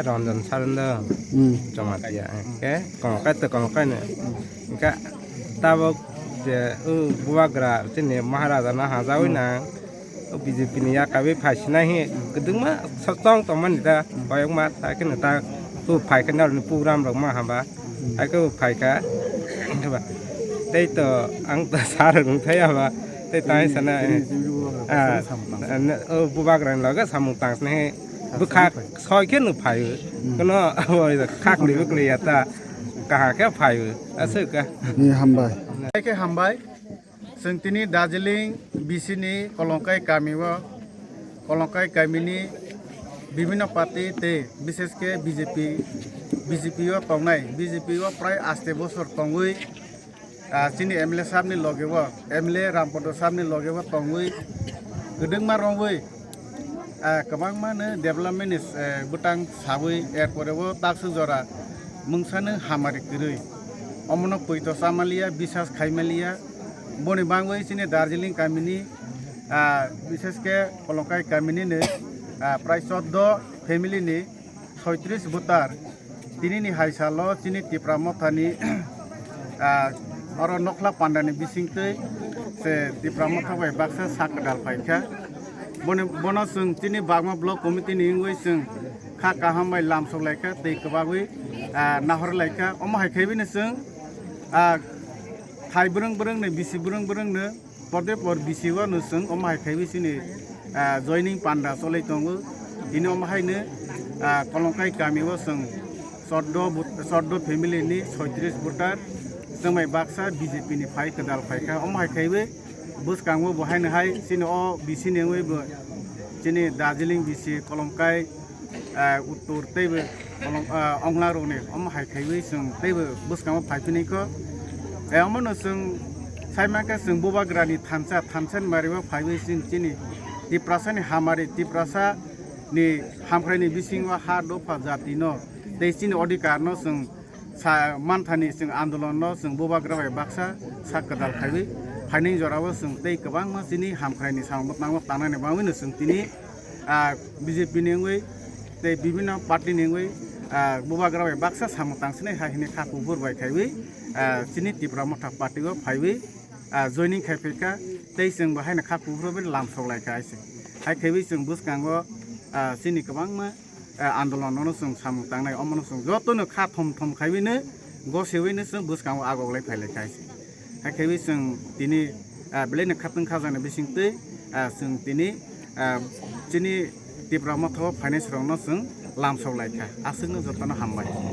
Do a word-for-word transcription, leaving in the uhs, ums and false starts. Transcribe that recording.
Ranjan Sarenda Hmm. Jamatia, ke kongkai to kongkai ne. Ka tabok je, o, bubagra chini Maharaja na hajawi Hmm. nang. O B J P ni yakawi phai sinai hi kwdwngma sotong tongmani da, Hmm. koyokma ta khe ta, o, phai khe norni program rok ma hamba. Hmm. Hai khe o phai kha. Tei to ang to sar rung thai haba. Tei tai Tini, sana, tini eh, Jimmy bubagra ah, samung tang. Ne, o, bubagra ni loge samung tang sini. Bwkha soi khe no phaio. Hmm. Kono abo khakli bwkli ya ta. Kaha khe phaio. Aswk ka. Ni hambai. Hai khe hambai. Chwng tini Darjeeling B C ni Kolongkai kami o, Kolongkai kami ni bibhinno party tei bishesh khe B J P, B J P o tongnai, B J P o prai aste bosor tongwi, ah, chini M L A sahab ni loge o, M L A Rampodo sahab ni loge o tongwi, kwdwngma romwi, ah, kwbangma no development ni, eh, bwtang sawi, er pore o taksa jora mungsa no hamari kwrwi. Omono poito chamaliya, bisas khaimaliya. Boni bangwi chini Darjeeling kamini, ah, bishesh khe Kolongkai kamini ni, ah, prai choddo family ni soitris voter. Tini ni hai salo chini Tipra Mothani, ah, oro Nokhla Pandani bisingtwi se Tipra Motha bai baksa sak kwdal phaikha. Boni, bono chwng chini Bagma Block Committee ni wngwi chwng kha kaham bai lamsok laikha tei kwbagwi, ah, nahor laikha. Omo hai khaibini chwng, ah, thai bwrwng bwrwng ni bisi bwrwng bwrwng no Porde por B C O no chwng omo hai khaiwi chini, ah, joining panda cholai tongo. Tini omo haino, ah, Kolongkai kami o chwng choddo but-, choddo family ni soitris voter chwngbai baksa B J P ni phai kwdal phaikha. Omo hai khaiwi bwskango bo haino hai chini o B C ni wngwi bo chini Darjeeling B C Kolongkai ah, uttor teibo kolom, ah, ongla rokni omo hai khaiwi chwng teibo bwskango phai phini kho. Eh, omono chwng sai mankha chwng bubagrani thansa, thansa ni mario phaiwi chwng chini Tiprasa ni hamari, Tiprasa ni hamkrai ni bisingo ha dopha jati no tei chini odhikar no chwng sa manthani chwng andolon no chwng bubagra bai baksa sak kwdal khaiwi phainai jorao chwng tei kwbangma chini hamkrai ni samung tangma tangnani bagwi no chwng tini ah, B J P ni wngwi tei bibhinno party ni wngwi, ah, bubagra bai baksa samung tangsinai hai hwnwi kha kuphur bai khaiwi, ah, chini Tipra Motha party o phaiwi, ah, joining khai phaikha tei chwng bo haino kha kuphur bai lamsok laikha hai se. Hai khaiwi chwng bwskango, ah, chini kwbangma, ah, andolon no chwng samung tangnai omono chwng jotono kha thom thom khaiwino gosewino chwng bwskango agok lai phai laikha hai se. Hai khaiwi chwng tini, ah, belai no khatwng khajaknai bisingtwi, ah, chwng tini, ah, chini Tipra Motha o finance rokno chwng lamsok laikha. Aswkno jotono hambai.